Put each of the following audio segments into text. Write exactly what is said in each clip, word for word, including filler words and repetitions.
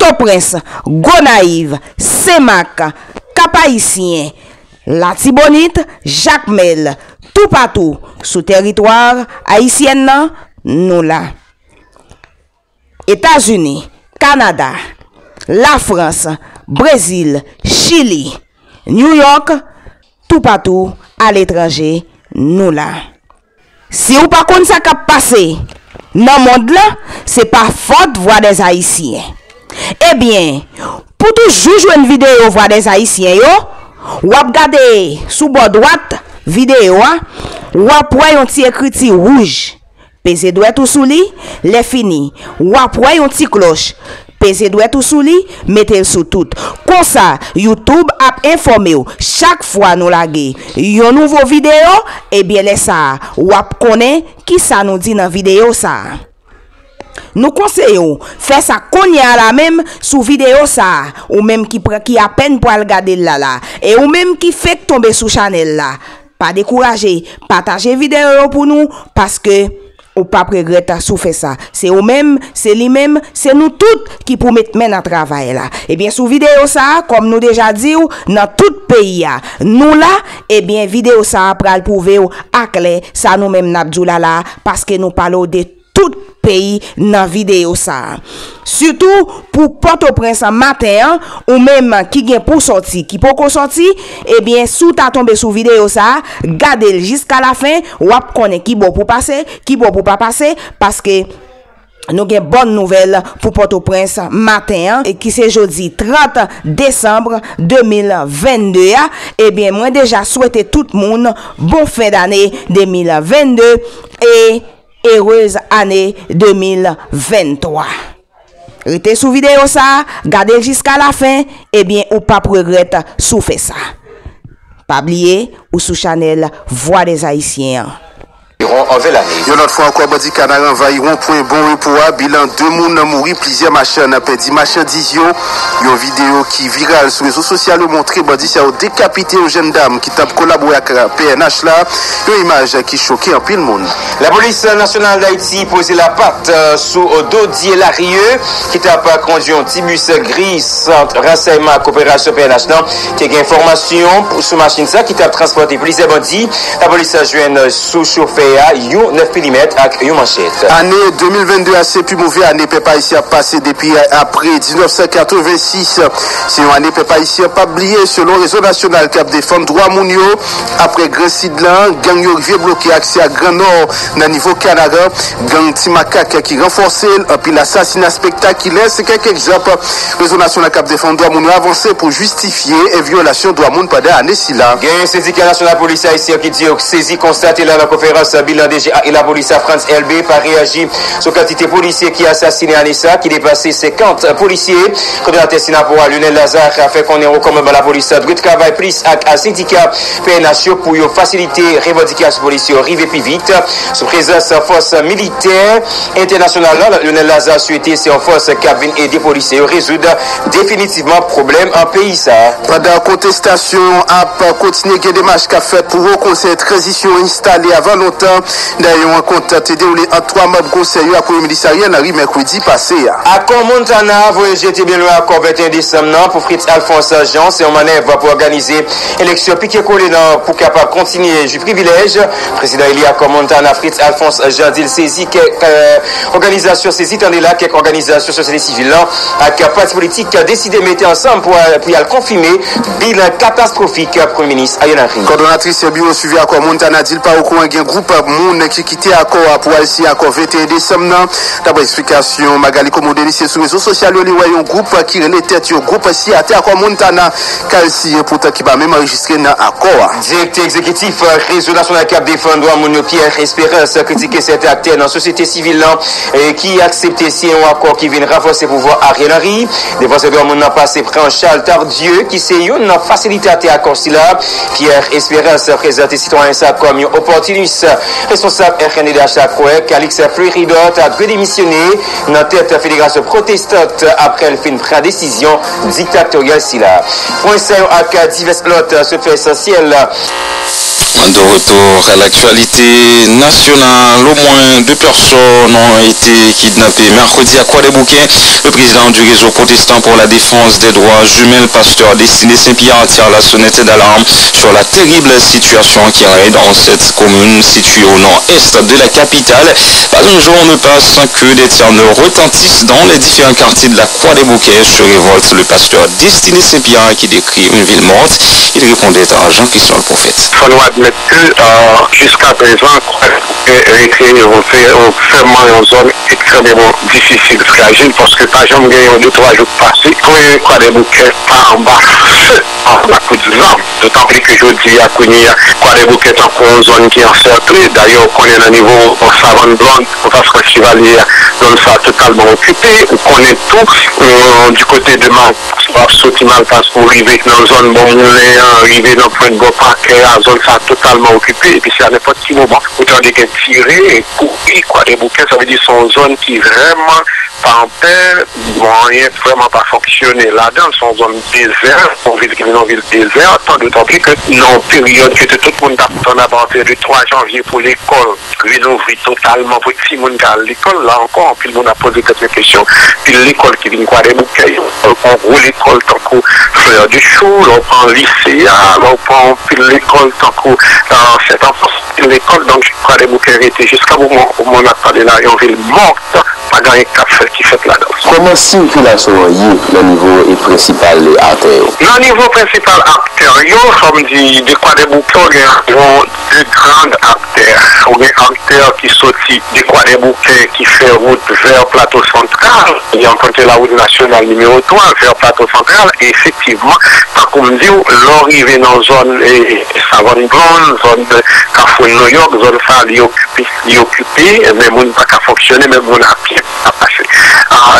Pòtoprens, Gonayiv, Senmak, Kap Ayisyen, Latibonit, Jakmèl, toupatou sou tèritwa ayisyèn nan, nou la. Etazini, Kanada, Lafrans, Brezil, Chili, New York, toupatou aletranje, nou la. Si w pa konn sa k ap pase nan mond lan, se pa fòt Vwadèzayisyen. Ebyen, pou toujou jwenn videyo Vwadèzayisyen yo, w ap gade sou bò dwat videyo a, w ap wè yon ti ekriti wouj. Peze dwèt ou sou li, lè fini, w ap wè yon ti klòch. Peze dwèt ou sou li, mete l sou tout. Konsa, YouTube ap enfòme w chak fwa nou lage yon nouvo videyo, ebyen lè sa a, w ap konnen kisa nou di nan videyo sa a. Nou konseye w fè sa kounye a la menm sou videyo sa a, ou menm ki pran, ki apèn pral gade l la la, e ou menm ki fenk tonbe sou chanèl la. Pa dekouraje, pataje videyo yo pou nou, paske ou p ap regrèt si w fè sa. Se ou menm, se li menm, se nou tout ki pou met men nan travay la. Ebyen, sou videyo sa a, kòm nou deja di w, nan tout peyi a, nou la, ebyen, videyo sa a pral pwouve w aklè sa nou menm n ap di w la la, paske nou pale w de tout peyi nan videyo sa a. Sitou pou Pòtoprens maten an, ou menm ki gen pou sòti, ki poko sòti, ebyen, si w ta tonbe sou videyo sa a, gade l jiska lafen, w ap konnen ki bò pou pase, ki bò pou pa pase, paske nou gen bòn nouvèl pou Pòtoprens maten an, e ki se jodi trant desanm de mil vennde a. Ebyen, mwen deja swete tout moun bon fen dane de mil vennde e erez ane de mil venntwa. Rete sou videyo sa a, gade l jiska lafen, ebyen, ou p ap regrèt si w fè sa. Pa bliye, ou sou chanèl Vwadèzayisyen an. Yon lòt fwa ankò, bandi Kanaran anvayi wonpwen Bon Repo a. Bilan, de moun mouri, plizyè machann pèdi machandiz yo. Yon videyo ki viral sou rezo sosyal yo montre bandi sa yo dekapite yon jèn dam ki t ap kolabore ak P N H la. Yon imaj ki choke anpil moun. Lapolis Nasyonal Dayiti poze lapat, euh, sou do Dieu Larieux, ki t ap kondui yon ti bis gri Sant Ransèyman ak Operasyon, P N H, nan. Te gen enfòmasyon pou, sou machin sa ki t ap transpòte plizyè bandi. Lapolis la jwenn sou chofè a yon nèf milimèt ak yon manchèt. Ane de mil vennde a se pi move ane pèp ayisyen ap pase depi apre diznèf san katrevensis. Se yon ane pèp ayisyen p ap bliye, selon Rezo Nasyonal k ap defann dwa moun yo. Apre Gran Sid lan, gang yo rive bloke aksè a Gran Nò nan nivo Kanaran. Gang Ti Makak ki ranfòse l, anpil asasina espektakilè, se kèk egzanp Rezo Nasyonal k ap defann dwa moun yo avanse pou jistifye vyolasyon dwa moun pandan ane sila. Gen sendika nasyonal polis ayisyen ki di yo sezi konstate la nan konferans bilan D G A e lapolis a, Frantz Elbé pa reyaji sou kantite polisye ki asasinen ane sa, ki depase senkant polisye. Kòdonatè Synapoha, Lionel Lazarre, fè konnen wo kòmandman lapolis la dwe travay plis ak sendika P N H yo pou yo fasilite revandikasyon polisye yo rive pi vit. Sou prezans fòs militè entènasyonal la, Lionel Lazarre swete se yon fòs k ap vin ede polisye yo rezoud definitivman pwoblèm an peyi sa. Pandan kontestasyon ap kontinye, gen demach k ap fèt pou Wo Konsèy Tranzisyon enstale avan lontan. Dayè, yon rankont te dewoule ant twa manm konsèy yo ak Premye Minis Ariel Henry mèkredi pase a. Akò Montana voye je te byen lwen akò venteyen desanm nan pou Fritz Alphonse Jean. Se yon mannèv pou òganize eleksyon pike kole nan pou kapab kontinye jwi privilèj. Prezidan eli Akò Montana, Fritz Alphonse Jean, di l sezi kèk, euh, òganizasyon, sezi tande la, kèk òganizasyon sosyete sivil lan ak pati politik deside mete ansanm pou, pou y al konfime bilan katastwofik Premye Minis Ariel Henry. Kòdonatris biwo swivi Akò Montana di l pa okouran gen gwoup moun ki kite akò a pou al siyen akò venteyen desanm nan. Daprè eksplikasyon Magalie Commandé, li se sou rezo sosyal yo li wè yon gwoup ki rele tèt yo gwoup siyatè Akò Montana k al siyen poutan ki pa menm anrejistre nan akò a. Direktè egzekitif Rezo Nasyonal k ap defann dwa moun yo, Pierre Espérance, kritike sèten aktè nan sosyete sivil lan, e ki aksepte siyen yon akò ki vin ranfòse pouvwa Ariel Henry. Defansè dwa moun nan pase pran Charles Tardieu, ki se youn nan fasilitatè akò sila. Pierre Espérance prezante sitwayen sa kòm yon opòtinis Responsab F N D H la kwè Calixte Fleuridor ta dwe demisyone nan tèt Federasyon Pwotestant apre l fin pran desizyon diktatoryal sila. Pwen sa yo ak divès lòt sou fè esansyèl. De retour à l'actualité nationale, au moins deux personnes ont été kidnappées mercredi à Croix-des-Bouquets. Le président du réseau protestant pour la défense des droits humains, le pasteur Destiné Saint-Pierre, tire la sonnette d'alarme sur la terrible situation qui règne dans cette commune située au nord-est de la capitale. Pas un jour ne passe sans que des tirs ne retentissent dans les différents quartiers de la Croix-des-Bouquets, se révolte le pasteur Destiné Saint-Pierre qui décrit une ville morte. Il répondait à Jean-Christian le Prophète. Fò nou admèt ke, euh, jiska prezan, Croix-des-Bouquets rete yon, yon, fèman yon zòn ekstrèmeman difisil, frajil, paske pa janm gen yon de twa jou k pase, kwen Croix-des-Bouquets pa anba fè, anba kout zam. Dotan pli ke jodi a, kounye a, Croix-des-Bouquets tankou yon zòn ki ansèkle. Dayè, ou konnen nan nivo Savann Blonn, an fas Rans Chevalier a, zòn sa a totalman okipe. Ou konnen tou, euh, du côté de Malpas, w ap soti Malpas pou w rive nan zòn Bò Moulen an, rive nan pwent bò Pakè a, zòn sa a totalman okipe. Epi se a nenpòt ki moman, ou tande gen tire, kouri, Croix-des-Bouquets, sa vle di se yon zòn ki vrèman pa anpè, bon, anyen vrèman pa fonksyone ladan l. Se yon zòn dezè, yon vil ki vin yon vil dezè, tan dotan pli ke nan yon peryòd ke tout moun t ap tann apati de twa janvye pou lekòl vin ouvri totalman pou timoun ka al lekòl. La ankò, anpil moun ap poze tèt yo kesyon. Pil lekòl ki vin Kwadèboukè, yon gwo lekòl tankou Fleur du Chou, lè w pran lise a, lè w pran anpil lekòl tankou, euh, Sent Anfans, anpil lekòl. Donk, Kwadèboukè rete jiska moman, moman n ap pale la, yon vil mòt, pa gen anyen k ap fèt, ki fèt ladan l. Kòman sikilasyon an ye nan nivo e prensipal aktè yo? Nan nivo prensipal aktè yo, fò m di, de Kwadèboukè, w gen anviwon de grand aktè. Ou gen aktè ki soti de Kwadèboukè, ki fè wout vè Plato Santral, ki anprante la wout nasyonal nimewo twa vè Plato Santral, e efektivman, tankou m di w, lè w rive nan zòn, e, Savann Blonn, zòn Kafou Nouyòk, zòn sa a, li okipe, li okipe, men moun pa ka fonksyone, men moun a pye pa ka pase. Ah,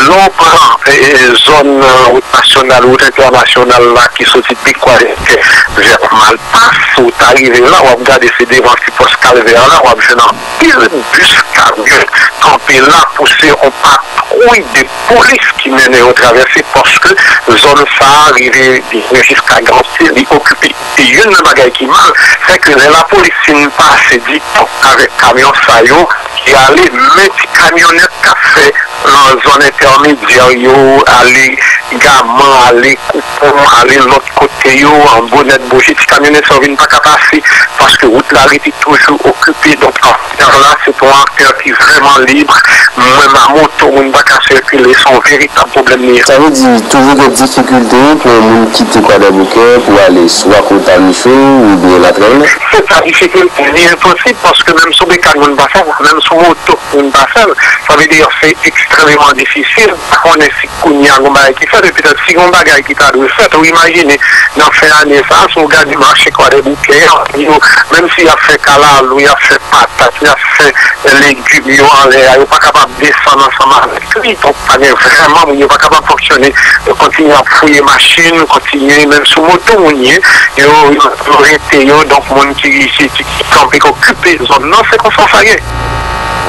lè w pran, e, e, zòn, e, wout nasyonal, wout entènasyonal la ki soti de Kwadèboukè vè Malpas, ou ta rive la, w ap gade se devan ti pòs Kalvè la, w ap jwenn anpil bis kamyon kanpe la pou se yon patwouy de polis ki mennen yo travèse, paske zòn sa a rive jiska Granvye, li okipe. E youn nan bagay ki mal, se ke lè lapolis fin pase ditan avèk kamyon sa yo, ki ale, men ti kamyonèt k ap fè nan zòn entèmedyè yo, ale Gaman, ale Koupon, ale lòt kote yo, an Bonèt, Boje, ti kamyonèt sa yo vin pa ka pase, paske wout la rete toujou okipe. Donk, aktè la, se pa yon aktè ki vrèman lib. Mwen, m a moto, moun pa ka sikile, se yon veritab pwoblèm li ye. Sa vle di, toujou gen difikilte pou yon moun kite Kwadèboukè pou ale swa Kout Amicho oubyen Latrèl? Se pa difikilte, li enposib, paske menm sou bekàn, moun pa fè l, menm sou moto, moun pa fè l. Sa vle di, se ekstrèmeman difisil. Pa konnen si kounye a gon bagay ki fèt, e petèt si gon bagay ki ta dwe fèt, ou imajine, nan fen ane sa a, si w gade mache Kwadèboukè an, yo, menm si y ap fè kalalou, y ap fè patat, y ap fè legim yo anlè a, yo pa kapab desann ansanm avèk li. Donk, pa gen vrèman, moun yo pa kapab fonksyone, yo kontinye ap fouye machin, kontinye, menm sou moto moun ye, yo, yo, yo rete yo, donk moun ki, ki, ki, ki kanpe, ki okipe zòn nan, se konsa sa ye.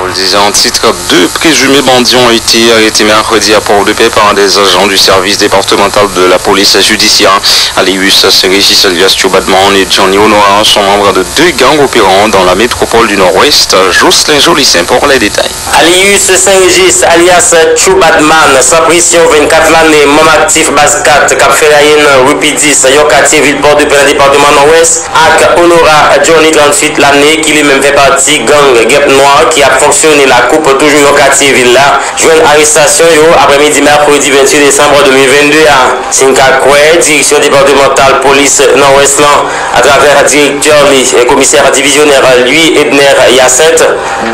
On le disait en titre, deux présumés bandits ont été arrêtés mercredi à Port-de-Paix par des agents du service départemental de la police judiciaire. Alius Saint-Régis alias Tchoubadman et Johnny Honora sont membres de deux gangs opérant dans la métropole du Nord-Ouest. Jocelyn Jolicin pour les détails. Alius Saint-Régis alias Tchoubadman, san presyon, vennkat lane, manm aktif Baz kat, k ap fè layen nan Ripidis, yon katye vil Pòdepè nan depatman Nòdwès, ak Honora Johnny, tranntuit lane, ki li menm fè pati gang Gèp Nwa ki ap fonksyone Lakoup, toujou yon katye vil la, jwenn arestasyon yo aprèmidi mèkredi venntuit desanm de mil vennde a. Si n ka kwè direksyon depatmantal polis Nòdwès lan, atravè direktè li, komisè divizyonè Louis Edner Hyacinthe,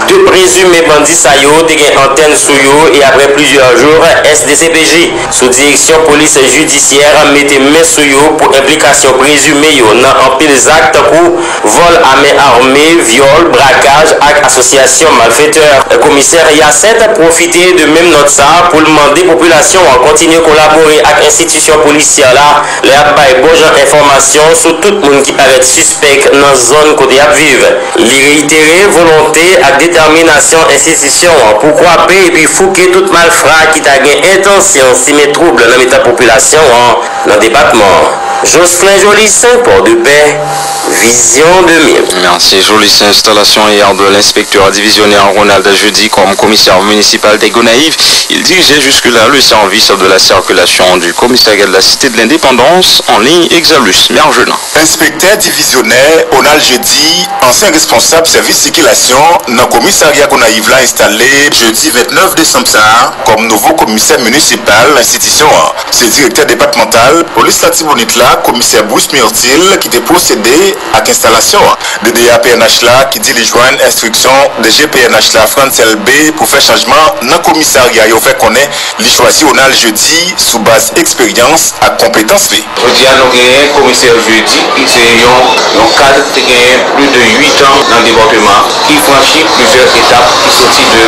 de prezime bandi sa yo te gen antèn sou yo e aprè plizyè jou, S D C P J, sou direksyon polis jidisyè, mete men sou yo pou enplikasyon prezime yo nan anpil zak tankou vòl a men ame, vyòl, brakaj ak asosyasyon malfetan. Komisè Hyacinthe pwofite de menm nòt sa a pou l mande popilasyon an kontinye kolabore ak enstitisyon polisyè la lè y ap bay bon jan enfòmasyon sou tout moun ki parèt sispèk nan zòn kote y ap viv. Li reyitere volonte ak detèminasyon enstitisyon an pou kwape epi fouke tout malfra ki ta gen entansyon simen twoub nan mitan popilasyon an nan depatman an. Jocelyn Jolissaint, Port-de-Paix, Vision deux mille. Merci, Jolissaint. Installation hier de l'inspecteur divisionnaire Ronald Jeudi comme commissaire municipal des Gonaïves. Il dirigeait jusque-là le service de la circulation du commissariat de la Cité de l'Indépendance en ligne Exalus Mergenin. Enspektè divizyonè Ronald Jeudi, ansyen responsab sèvis sikilasyon nan komisarya Gonayiv la, enstale jedi vennèf desanm sa a kòm nouvo komisè minisipal enstitisyon an. Se direktè depatmantal polis Latibonit la, komisè Bruce Myrtil, ki te pwosede ak enstalasyon an. D D A P N H la, ki di li jwenn enstriksyon D G P N H la, Frantz Elbé, pou fè chanjman nan komisarya yo, fè konnen li chwazi Ronald Jeudi sou baz eksperyans ak konpetans li. Jodi a, nou genyen komisè Jeudi, ki se yon, yon kad ki te genyen plis de uit an nan depatman, ki franchi plizyè etap, ki soti de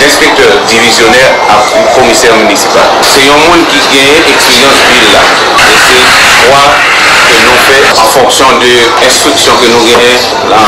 lenspektè divizyonè a komisè minisipal. Se yon moun ki genyen eksperyans vil la. E se chwa ke nou fè an fonksyon de enstriksyon ke nou genyen la,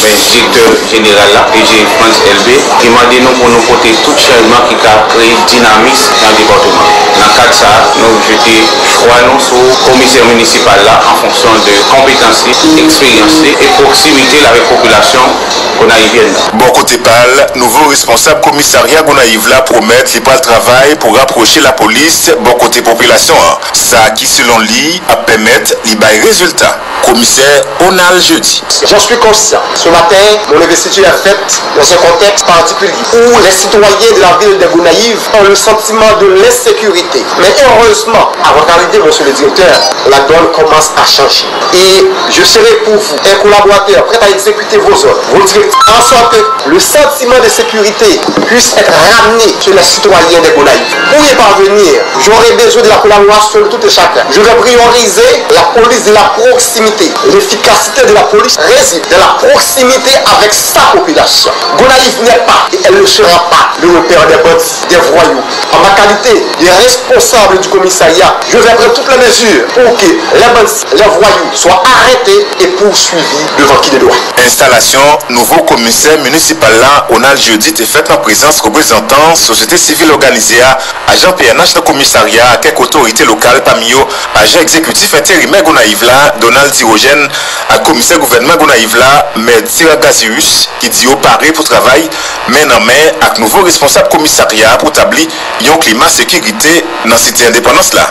ben, direktè jeneral la, D G Frantz Elbé, ki mande nou pou nou pote tout chanjman ki ka kreye dinamis nan depatman. Nan kad sa a, nou jete chwa nou sou komisè minisipal la an fonksyon de konpetans li, eksperyans li e pwoksimite l avèk popilasyon gonayivyèn nan. Bò kote pa l, nouvo responsab komisarya Gonayiv la pwomèt li pral travay pou rapwoche lapolis bò kote popilasyon an, sa ki, selon li, ap pèmèt li bay rezilta. Komisè Ronald Jeudi. J'en suis conscient. Ce matin, mon investiture est faite dans un contexte particulier où les citoyens de la ville de Gonayiv ont le sentiment de l'insécurité. Mais heureusement, à votre arrivée, monsieur le directeur, la donne commence à changer. Et je serai pour vous un collaborateur prêt à exécuter vos ordres, vos directives, en sorte que le sentiment de sécurité puisse être ramené chez les citoyens de Gonayiv. Pour y parvenir, j'aurai besoin de la collaboration de tout et chacun. Je vais prioriser la police de la proximité. L'efficacité de la police réside dans la proximité avec sa population. Gonayiv n'est pas et elle ne sera pas le repère des bandits, des voyous. En ma qualité de responsable du commissariat, je vais prendre toutes les mesures pour que les bandits, les voyous soient arrêtés et poursuivis devant qui de droit. Enstalasyon nouvo komisè minisipal la, Ronald Jeudi, te fèt nan prezans reprezantan sosyete sivil òganize a, ajan P N H nan komisarya a, kèk otorite lokal, pami yo ajan egzekitif enterimè Gonayiv la, Donald Dirogène, ak komisè gouvènman Gonayiv la, Mè Tira Gazius, ki di yo pare pou travay men nan men ak nouvo responsab komisarya a pou tabli yon klima sekirite nan Site Endepandans la.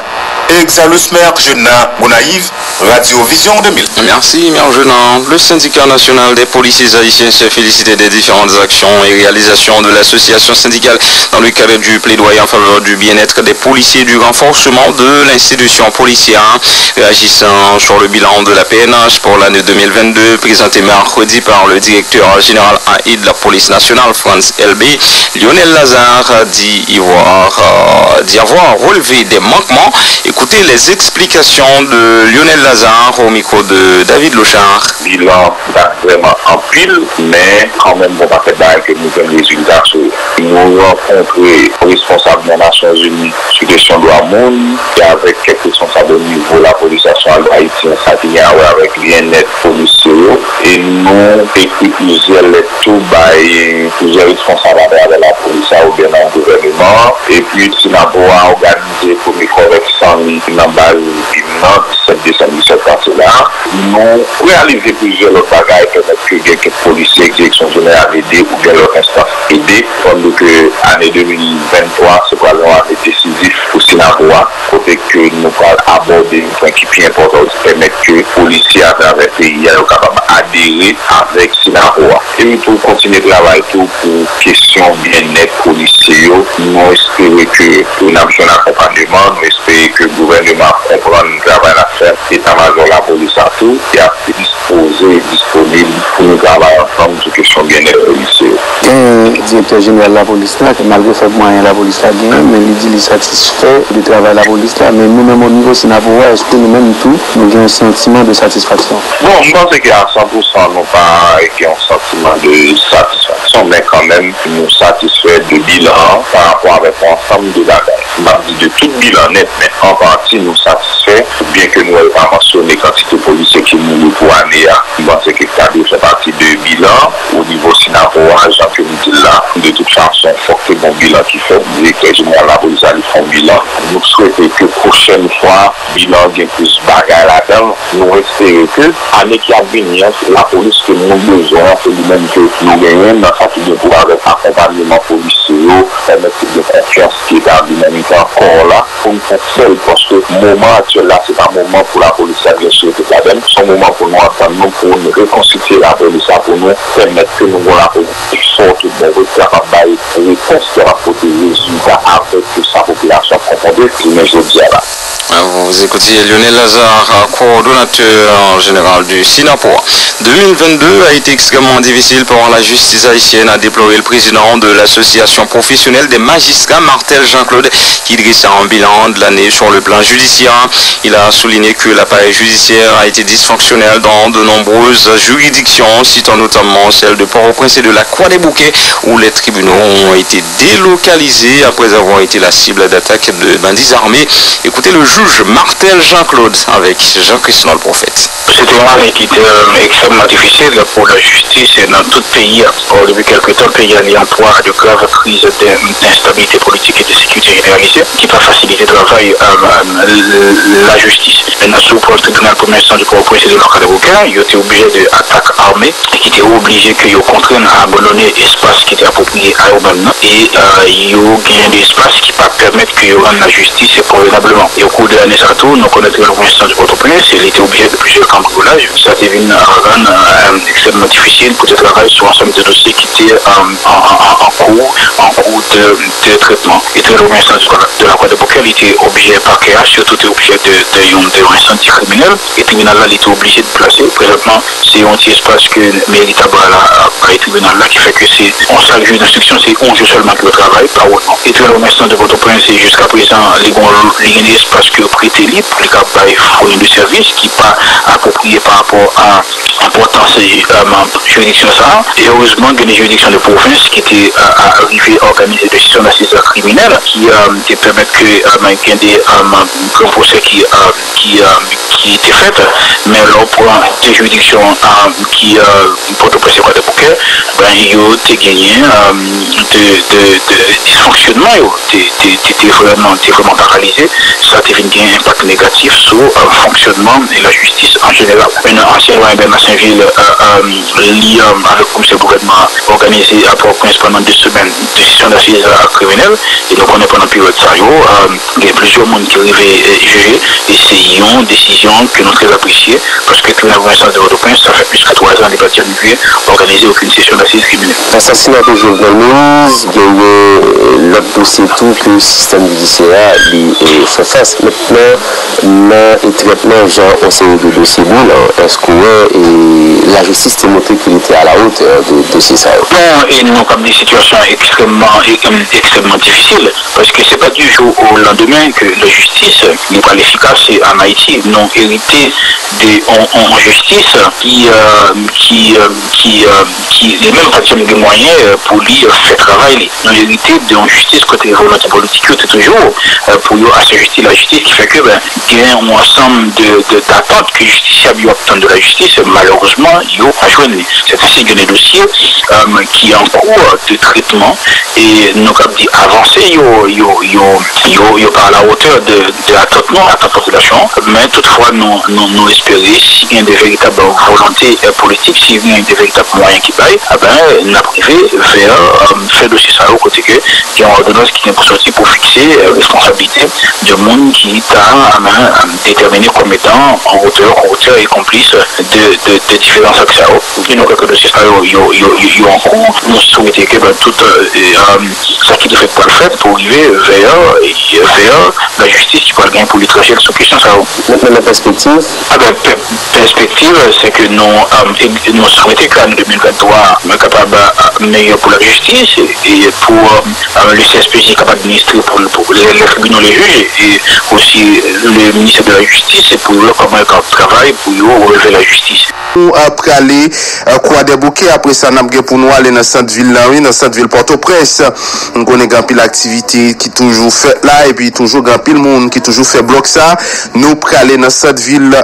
Exalus Mergenin, Gonayiv, Radio Vision deux mille. Merci, Mergenin. Le syndicat national des policiers haïtiens s'est félicité des différentes actions et réalisations de l'association syndicale dans le cadre du plaidoyer en faveur du bien-être des policiers et du renforcement de l'institution policière. Réagissant sur le bilan de la P N H pour l'année deux mille vingt-deux, présenté mercredi par le directeur général adjoint de la police nationale, Frantz Elbé, Lionel Lazarre dit y voir, euh, d'y avoir relevé des manquements. Écoutez les explications de Lionel Lazarre au micro de David Lochard. Bilan, sa vrèman anpil, men kanmenm, gon pakèt bagay ke nou jwenn rezilta sou yo. Nou rankontre responsab nan Nasyonzini sou kesyon dwa moun, e avèk kèk responsab o nivo lapolis nasyonal ayisyen, sa ki gen a wè avèk byennèt polisye yo. E nou ekri plizyè lèt tou bay plizyè responsab atravè lapolis la oubyen nan gouvèneman an. Epi, Synapoha òganize premye kòlèg san li nan baz Bim nan, disèt desanm disèt pase la. Nou reyalize plizyè lòt bagay, pèmèt ke gen kèk polisye ke Direksyon Jeneral ede oubyen lòt enstans ede. Fò n di ke ane de mil venntwa se pral yon ane desizif pou Synapoha, kote ke nou pral abòde yon pwen ki pi enpòtan, ki pèmèt ke polisye atravè peyi a yo kapab adere avèk Synapoha. E nou tou kontinye travay tou pou kesyon byennèt polisye yo. Nou espere ke n ap jwenn akonpanyeman, nou espere ke gouvèneman ap konprann travay n ap fè, eta majò lapolis la tou, y ap dispoze e disponib pou nou travay ansanm sou kesyon byennèt polisye yo. Gen Direktè jeneral lapolis la, malgre fèb mwayen lapolis la genyen, men li di li satisfè de travay lapolis la. Men nou menm, o nivo Synapoha, èske nou menm tou, nou gen yon santiman de satisfaksyon? Bon, m panse ke a san pou san, nou pa gen yon santiman de satisfaksyon, men kanmenm, nou satisfè de bilan an pa rapò avèk yon ansanm de bagay. M p ap di de tout bilan nèt, men an pati, nou satisfè, byenke nou wè yo pa mansyone kantite polisye ki mouri pou ane a. M panse ke sa dwe fè pati de bilan o nivo Synapoha, jan ke m di l la. De tout fason, fòk te gen yon bilan ki fèt. Direktè jeneral lapolis la, li fè yon bilan. Nou swete ke pwochèn fwa, bilan gen plis bagay ladan l. Nou espere ke ane ki ap vini an, se lapolis ke nou bezwen an, se li menm ke nou genyen nan sa ki gen pou wè avèk akonpanyeman polisye yo, pèmèt ke gen konfyans ki etabli nan mitan kò la, pou n fè sèl, paske moman aktyèl la, se pa moman pou lapolis la, byen si yo te ka dèm, se yon moman pou nou antann nou, pou n rekonstitye lapolis la, pou nou pèmèt ke nou gen yon lapolis ki fò tout bon vre, ki kapab bay repons, ki kapab pote rezilta avèk tout sa popilasyon ap konfwonte jounen jodi a la. Vous écoutez Lionel Lazare, coordonnateur général du Synapoha. deux mille vingt-deux a été extrêmement difficile pour la justice haïtienne, a déploré le président de l'association professionnelle des magistrats, Martel Jean-Claude, qui dressa un bilan de l'année sur le plan judiciaire. Il a souligné que l'appareil judiciaire a été dysfonctionnel dans de nombreuses juridictions, citant notamment celle de Port-au-Prince et de la Croix-des-Bouquets, où les tribunaux ont été délocalisés après avoir été la cible d'attaques de bandits armés. Écoutez le juge Martel Jean-Claude avec Jean-Christophe Prophète. Se te yon ane ki te ekstrèmman difisil pou lajistis nan tout peyi a. Or, depi kèlke tan, peyi a li an pwa a de grav kriz de, enstabilite politik e de sekirite jeneralize ki pa fasilite travay, euh, euh, lajistis. Menm si w pran tribinal premye enstans de Pòtoprens e de Lòkadèbouke, yo te oblije de atak ame e ki te oblije ke yo kontrenn a abandone espas ki te apwopriye a yo menm nan. E, euh, yo genyen de espas ki pa pèmèt ke yo rann lajistis konvenableman. E okou de ane sa tou, nou konnen tribinal premye enstans de Pòtoprens, li te oblije de plizyè kanbriyolaj. Sa te vin, euh, rann, euh, ekstrèmman difisil pou te travay sou ansanm de dosye ki te, euh, an, an, an, an kou, an kou de, de trètman. E tribinal premye enstans de, de Lòkadèbouke, li te oblije, pakè a sitou te oblije de, de yon, de yon ensanti kriminèl. E tribinal la, li te oblije deplase. Prezantman, se yon ti espas ke meri Tabwa la ap bay tribinal la, ki fè ke se yon sal jij enstriksyon, se yon jou sèlman ke yo travay, pa wòt non. E tribinal premye enstans de Pòtoprens, se jiska prezan, li gon, li gen de espas ke yo prete li pou li ka bay, founi de sèvis ki pa apwopriye pa rapò a enpòtans, euh, jiridiksyon sa a. E erezman, gen de jiridiksyon de pwovens ki te, euh, rive òganize de sesyon dasiz kriminèl ki, euh, te pèmèt ke, euh, gen de, euh, gran pwosè ki, euh, ki, euh, ki te fèt. Men lè w pran de jiridiksyon, euh, ki, euh, Pòtoprens e Kwadèboukè, ben, yo te genyen, euh, de, de, de disfonksyonman yo. Te, te, te, te vrèman, te vrèman paralize. Sa te vin gen enpak negatif sou, euh, fonksyonman lajistis an jeneral. Men ansyen doyen Bernard Sainvil, euh, euh, li, euh, avèk komisè gouvènman, òganize a Pòtoprens pandan de semèn de sesyon dasiz, euh, kriminèl. E nou konnen pandan peryòd sa yo, euh, gen plizyè moun ki rive, euh, jije, e se yon desizyon ke nou trè apresye, paske tribinal premye enstans de Pòtoprens, sa fè plis ke twa zan li pa t janm rive òganize okenn sesyon dasiz kriminèl. Asasina de Jovenel Moïse, genyen, euh, lòt dosye tou ke sistèm jidisyè a, li, euh, fè fas. Mentnan, nan, euh, trètman jan yon seri de dosye bilan, èske w wè, euh, lajistis te montre ke li te a la wotè de dosye sa yo? Bon, e nou kab di sitiyasyon an ekstrèmman, e, em, ekstrèmman difisil. Paske se pa du jour au lendemain ke lajistis li pral efikas an Ayiti. Nou erite de yon, yon jistis ki, euh, ki, euh, ki, euh, ki li menm pa t janm gen mwayen, euh, pou li, euh, fè travay li. Nou erite de yon jistis kote volonte politik yo te toujou, euh, pou yo asoujetti lajistis, ki fè ke, ben, gen yon ansanm de, de, datant ke jistisyab yo ap tann de lajistis, malerezman, yo pa jwenn li. Sètadi, gen de dosye, euh, ki an kou, euh, de trètman, e nou kab di avanse yo, yo, yo, yo, yo pa a la wotè de, de atant nou, atant popilasyon an. Men toutfwa, nou, nou, nou espere, si gen de veritab volonte, euh, politik, si gen de veritab mwayen ki bay, a ben, n ap rive vè, euh, fè dosye sa yo kote ke gen yon òdonans ki gen pou sòti pou fikse, euh, responsablite de moun ki ta, euh, detèmine kòm etan an otè, kootè e konplis de, de, de diferan zak sa yo. E nou kwè ke dosye sa yo, yo, yo, yo, yo an kou. Nou swete ke, ben, tout, euh, euh, sa ki dwe fèt pral fèt pou rive vè, vè lajistis ki pral gen pou li tranche sou kesyon sa yo. Nan pèspektiv? Aben, pèspektiv, se ke nou, nou swete ke ane de mil venntwa kapab meyè pou lajistis e pou le C S P J k ap administre pou le tribinal, le jij, e osi le ministè de la jistis, se pou yo wè kòman yo ka travay pou yo releve lajistis. Nou prale Kwadèboukè, apre sa n ap gen pou nou ale nan sant vil la, wi, nan sant vil Pòtoprens. Nou konnen gen anpil aktivite ki toujou fèt la, epi toujou gen anpil moun ki toujou fè blòk sa. Nou prale nan sant vil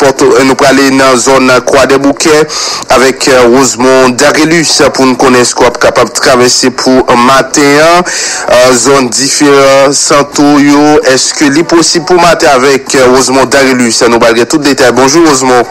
Pòto, nou prale nan zòn Kwadèboukè avèk Rosemond Darelus pou n konnen èske w ap kapab travèse pou maten an zòn diferan sant ou yo. Èske li posib pou maten avèk Rosemond Darelus? Nou pral gen tout detay. Bonjou, Rosemond.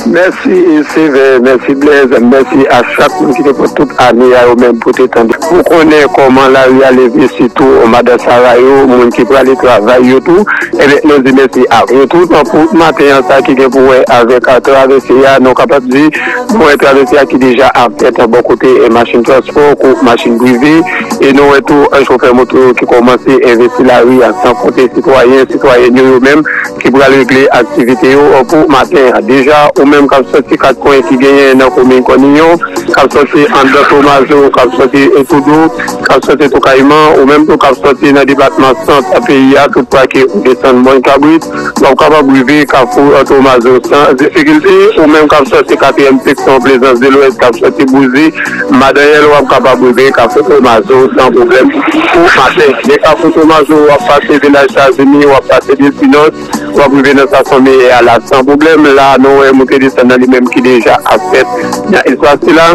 Mèsi, Sever, mèsi, Blaise, mèsi a chak moun ki te pran tout ane a yo menm pou te tande. Pou konnen kòman lari a leve, sitou madan Sara yo, moun ki prale travay yo tou, ebyen, nou di mèsi a yo tou. Tankou maten an, sa ki gen pou wè avèk travèse a, nou kapab di, nou wè travèse a ki deja ap fèt bò kote machin transpò kou machin prive, e nou wè tou chofè moto yo ki kòmanse envesti lari a, san konte sitwayen, sitwayèn yo, yo menm ki pral regle aktivite yo pou maten an. Deja, ou menm k ap sòti kat kwen ki genyen nan komin Kòniyon, k ap sòti anndan Tomazo, k ap sòti Toudou, k ap sòti Toukayiman, ou menm tou k ap sòti nan depatman sant peyi a, tout pa ke ou desann Mòn Kabrit, w ap kapab rive Kafou Tomazo san difikilte. Ou menm k ap sòti katriyèm seksyon Plezans de Lwès, k ap sòti Bouzi, Madanyèl, w ap kapab rive Kafou Tomazo san pwoblèm pou maten. De Kafou Tomazo, w ap pase Vilaj Tazini, w ap pase Delfinos, w ap rive nan estasyon Meyè a la san pwoblèm. La, nou wè moute desann nan li menm ki deja ap fèt nan espas sila.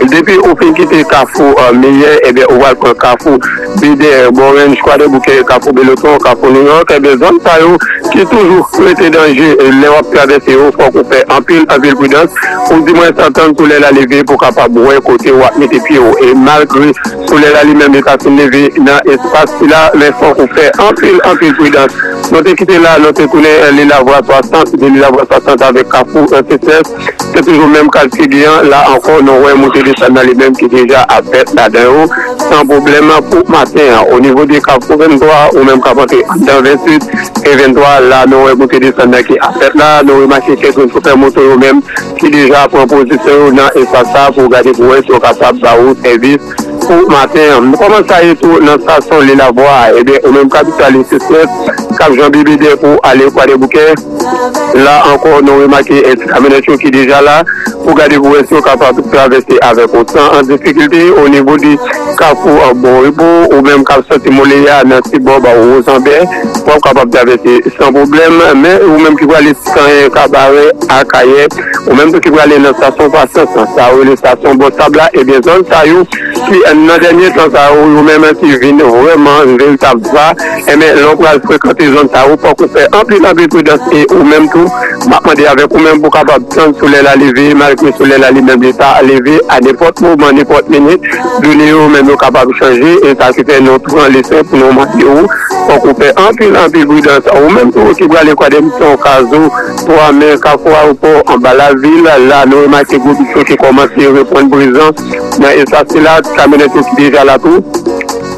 Depi ou fin kite Kafou Meyè, ebyen, ou pral pran Kafou Bidè, Bò Ranch, Kwadèboukè, Kafou Beloton, Kafou Nouyòk, ebyen, zòn sa yo ki toujou rete danje lè w ap travèse yo, fòk ou fè anpil, anpil pridans. Ou di mwen sa tann solèy la leve pou w kapab wè kote w ap mete pye w. E malgre solèy la li menm li ta fin leve nan espas sila, men fòk ou fè anpil, anpil pridans. Nou te kite la, nou te tounen Lilavwa swasant, de Lilavwa swasant avèk Kafou Sesès. Se toujou menm ka figi an, la ankò, nou wè moute desann nan li menm ki deja ap fèt ladan yo, san pwoblèm pou maten an. O nivo de Kafou venntwa, ou menm k ap antre anndan ventuit e venntwa, la nou wè moute desann nan ki ap fèt la. Nou remake kèk grenn chofè moto yo menm ki deja pran pozisyon yo nan espas sa pou gade pou wè si yo kapab ba ou sèvis pou maten an. Kòman sa ye tou nan estasyon Lilavwa a? Ebyen, ou menm k ap ale Sesès, k ap janbe Bidè pou ale Kwadèboukè, la ankò, nou remake ti kamyonèt yo ki deja la pou gade pou wè si yo kapab travèse avèk ou san difikilte. O nivo de Kafou Bon Repo, ou menm k ap sòti Moleya nan ti bò ba Wozanbè, w ap kapab travèse san pwoblèm. Men ou menm ki prale Kanyen, Kabarè, Akayè, ou menm tou ki prale nan estasyon Pasyans, sa yo rele estasyon Bò Sab la, ebyen, zòn sa yo ki nan dènye tan sa yo, yo menm ki vin vrèman veritab va, enben, lè w pral frekante zòn sa yo, fòk ou fè anpil, anpil pridans. E ou menm tou, m ap mande avèk ou menm pou w kapab tann solèy la leve, malgre solèy la li menm li ta leve a nenpòt moman, nenpòt minit, done yo menm yo kapab chanje, e sa ki fè nou pran leson pou nou mande ou, fòk ou fè anpil, anpil pridans. Ou menm tou ki prale Kwadèmisyon, Kazo, Twamen, Kafou Ayewopò, anba lavil, la nou remake gwo bis yo ki kòmanse reprann prezan nan espas sila, kamyonèt yo ki deja la tou,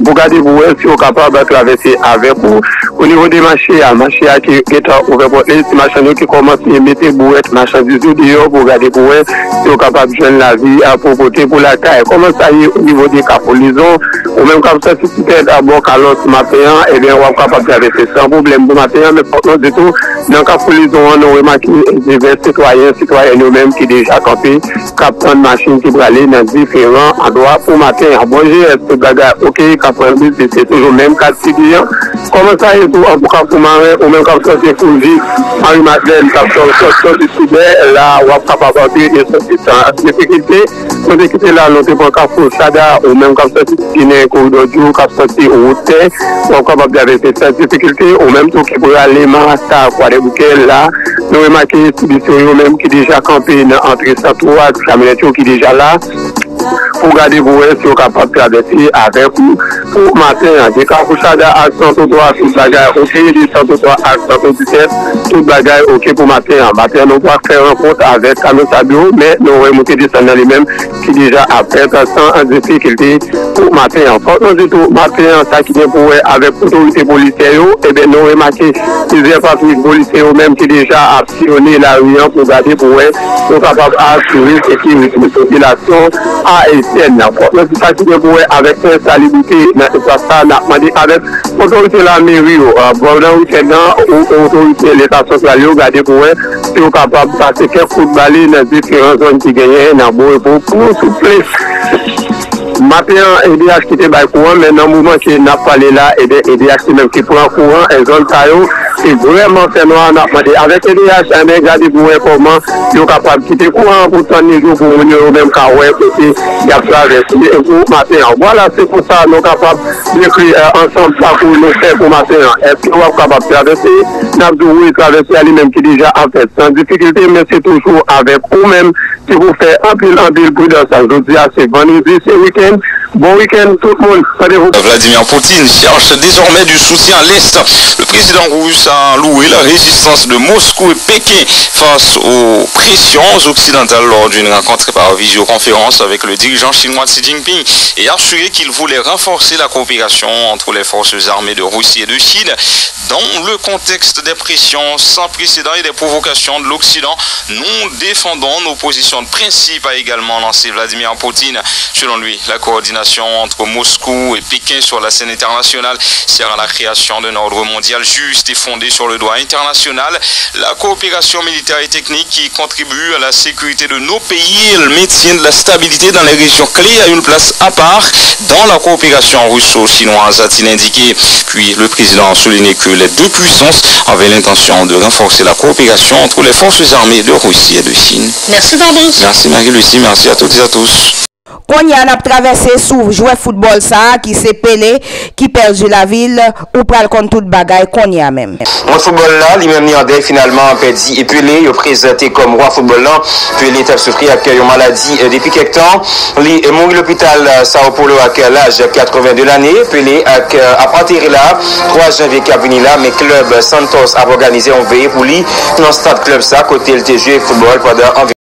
pou gade pou wè si yo kapab travèse avèk ou. O nivo de mache a, mache a ki gentan ouvè pòt li, ti machann yo ki kòmanse mete bouwèt machandiz yo deyò pou gade pou wè si yo kapab jwenn lavi a pwopote pou lakay. Kòman sa ye o nivo de Kafou Lizon? Ou menm k ap sòti Sitèt a bò Kalòs maten an, ebyen, w ap kapab travèse san pwoblèm pou maten an, men fòk nou di tou, nan Kafou Lizon an, nou remake divès sitwayen, sitwayèn yo menm ki deja kanpe, k ap tann machin ki prale nan diferan andwa pou maten an. Bon, G S, tout bagay oke, k ap pran bis, se toujou menm ka figi an. Kòman sa ye tou, an pou Kafou Maren, ou menm k ap sòti Fouzi, Mari Madlèn, k ap sòti, sòti Sibè, la, w ap kapab antre e sòti san difikilte. Nou te kite la, nou te pran Kafou Sada, ou menm k ap sòti Ginen, Koridò Djou, k ap sòti wout tè, w ap kapab travèse san difikilte, ou menm tou ki prale Marasa, Kwadèboukè, la, nou remake ti bis yo, yo menm ki deja kanpe nan antre sant ou a, ti kamyonèt yo ki deja la, pou gade pou wè si yo kapab travèse avèk ou pou maten an. Dekafouchada ak Santo Twa, tout bagay oke. Desanto Twa ak Santo Disèt, tout bagay oke pou maten an. Maten an, nou pa fè rankont avèk Kano Sabyo, men nou wè moute desann nan li menm ki deja ap fèt san difikilte pou maten an. Fòk nou di tou, maten an, sa ki gen pou wè avèk otorite polisyè yo, ebyen, nou remake plizyè patwouy polisye yo menm ki deja ap siyone lari an pou gade pou wè yo kapab asire sekirite popilasyon ayisyèn nan. Fòk nou di sa ki gen pou wè avèk ensalibite nan espas sa, n ap mande avèk otorite lameri yo, pandan wikenn nan, otorite leta santral yo gade pou wè si yo kapab pase kèk kout bale nan diferan zòn ki genyen nan Borepo pou souple. Maten an, E D H ki te bay kouran, men nan moman ke n ap pale la, ebyen, E D H se menm ki pran kouran, e zòn sa yo, se vrèman fènwa, n ap mande avèk E D H, ebyen, gade pou wè kòman yo kapab kite kouran an pou tann li jou pou moun yo, yo menm ka wè kote y ap travèse pou maten an. Vwala, se konsa nou kapab dekri, eh, ansanm pakou nou fè pou maten an. Èske w ap kapab travèse? N ap di w wi, travèse a li menm ki deja ap fèt san difikilte, men se toujou avèk ou menm ki pou fè anpil, anpil pridans. Jodi a, se vandredi, se wikenn. Bon wikenn, tout moun. Randevou. Vladimir Poutine cherche désormais du soutien à l'Est. Le président russe a loué la résistance de Moscou et Pékin face aux pressions occidentales lors d'une rencontre par visioconférence avec le dirigeant chinois Xi Jinping et assuré qu'il voulait renforcer la coopération entre les forces armées de Russie et de Chine dans le contexte des pressions sans précédent et des provocations de l'Occident. Nous défendons nos positions de principe, a également lancé Vladimir Poutine. Selon lui, la coordination entre Moscou et Pékin sur la scène internationale sert à la création d'un ordre mondial juste et fondé sur le droit international. La coopération militaire et technique qui contribue à la sécurité de nos pays et le maintien de la stabilité dans les régions clés a une place à part dans la coopération russo-chinoise, a-t-il indiqué. Puis, le président a souligné que les deux puissances avaient l'intention de renforcer la coopération entre les forces armées de Russie et de Chine. Merci, Fabrice. Merci, Marie-Lucie. Merci à toutes et à tous. Kounye a, n ap travèse sou jwè foutbòl sa a ki se Pele, ki pèdi lavi l. Ou pral konn tout bagay kounye a menm. Mond foutbòl la, li menm, li an dèy finalman, pèdi Pele, yo prezante kòm wa foutbòl lan. Pele t ap soufri ak yon maladi, eh, depi kèk tan. Li, eh, mouri lopital, eh, São Paulo ak laj katreven de lane. Pele ak, eh, ap antere la, twa janvye k ap vini la, men klèb Santos ap òganize yon veye pou li nan stad klèb sa, kote l te jwe foutbòl pandan anviwon